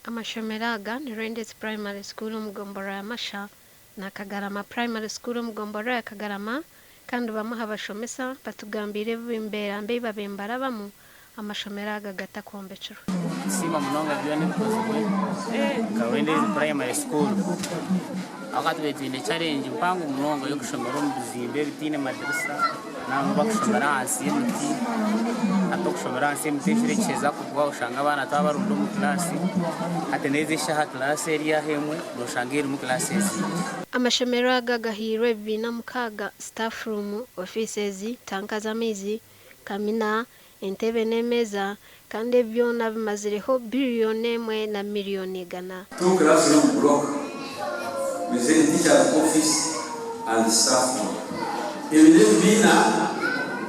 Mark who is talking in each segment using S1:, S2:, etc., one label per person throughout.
S1: Amashomero aga ni Rwendezi Primary School omu gomborora ya Masha na Kagarama Primary School omu gomborora ya Kagarama kandi bamwe aha bashomesa batugambiire embeera mbi ei babaire nibarabamu amashomero aga gatakwombekirwe.
S2: Nitusiima munonga byona ebikozirwe nka Rwendezi Primary School ahabw'okuba tubaire twine challenge mpango munonga y'okushomera omu bizimbe ebitaine madirisa nangwa bakushomera ahansi y'emiti hati okushomera ahansi y'emiti ekiro ekiheza kugwa oshanga abaana twabarunda omu kilaasi hati n'ezi eshaaha kilaasi eri aho emwe noshanga erimu kilaasi ezindi.
S1: Amashomero aga gahairwe ebibiina mukaaga, staff room, offices, tanka z'amaizi, kamina, entebe n'emeeza kandi ebi byona bimazireho biriyoni emwe na miriyoni igana.
S3: Two classroom block with a teacher's office and staff room. Ebi n'ebibiina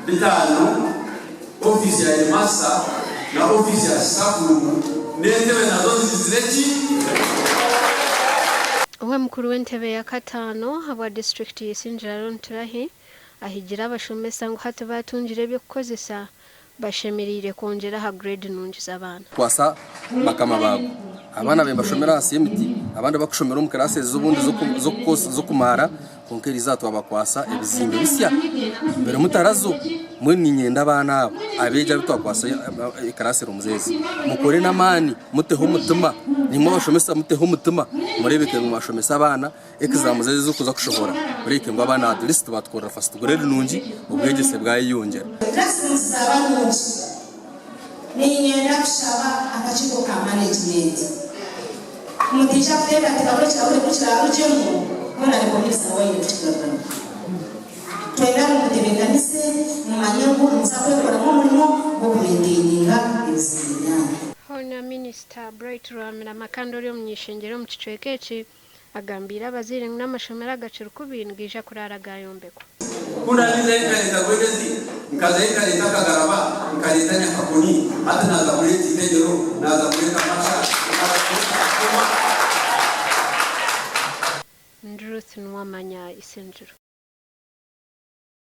S3: bitaano, ofiisi ya headmaster na ofiisi ya staff room n'entebe nazo nizizire ki?
S1: Owe mukuru w'entebe ya kataano ahabwa disiturikiti ya Isingiro Aaron Turahi ahigire abashomesa ngu hati baatungire eby'okukozesa bashemereire kwongyera aha grade nungi z'abaana.
S4: Kwasa bakama baago. Abaana babaire nibashomera ahansi y'emiti, abandi bakushomera omu classes obundi z'okumaara kwonka eriizooba twabakwasa ebizimbe bisya birimu tarazo. Mbwenu niinyenda abaana aba abeegi abu twakwasa classrooms ezi mukore n'amaani muteho omutima, naimwe abashomesa muteho omutima mureebeke ngu mwashomesa abaana. Exams ezi ezirikuza kushohora oreke ngu abaana at least batukorera first grade nungi obwegyese bwayeyongyera.
S5: Classrooms zaaba nungi. Niinyenda kushaba akakiiko ka management mutaija kuteekateeka ngu ekirahuri ku kiraarugyemu hoona nikwo minisita wainyu kukigarukamu. Twenda ngu mutebeekanise mumanye ngu nimuza kwekoramu omurimo gw'okumaintaininga ebizimbe byanyu.
S1: Hoona Minisita Bright Rwamirama kandi ori omuny'ishengyero omu kicweka eki Agambiire abazaire ngu n'amashomero agakiri kubi nigaija kuraara gaayombekwa.
S3: Ku naagizeyo nkareeta Rwendezi, nkazayo nkareeta Kagarama, nkareeta Nyakakoni, hati naaza kureeta Itegyero, naaza kureeta Masha, naaza kureeta Kakoma.
S1: Ndi Ruth Nuwamanya Isingiro.